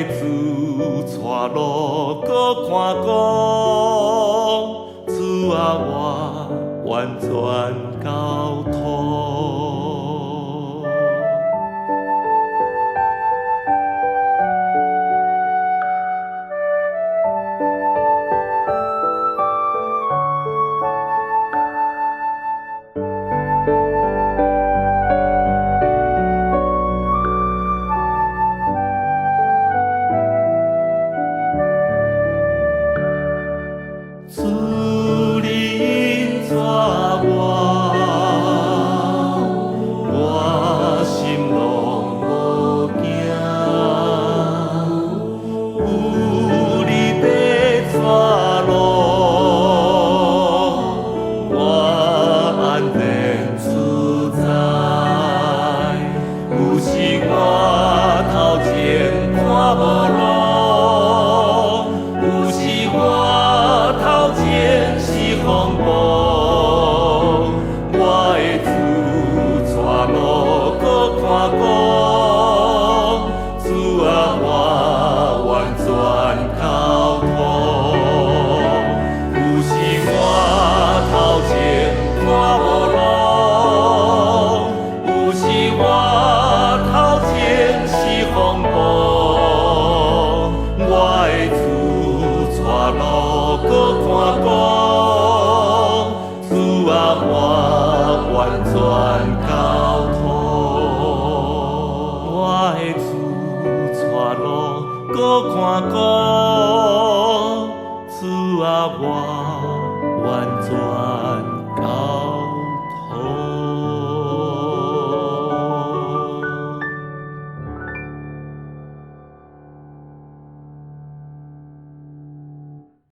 的主帶路閣看顧，主啊，我完全交託。主你引帶我，我心攏無驚。有你佇帶路，我安然自在。有時我頭前看無路，有時我頭前是風暴，我的主帶路閣看顧，主啊，我完全交託。有時我頭前看無路，有時我頭前是風暴，我的主帶路閣看顧，主啊，我完全交託。我的主帶路閣看顧，主啊，我完全。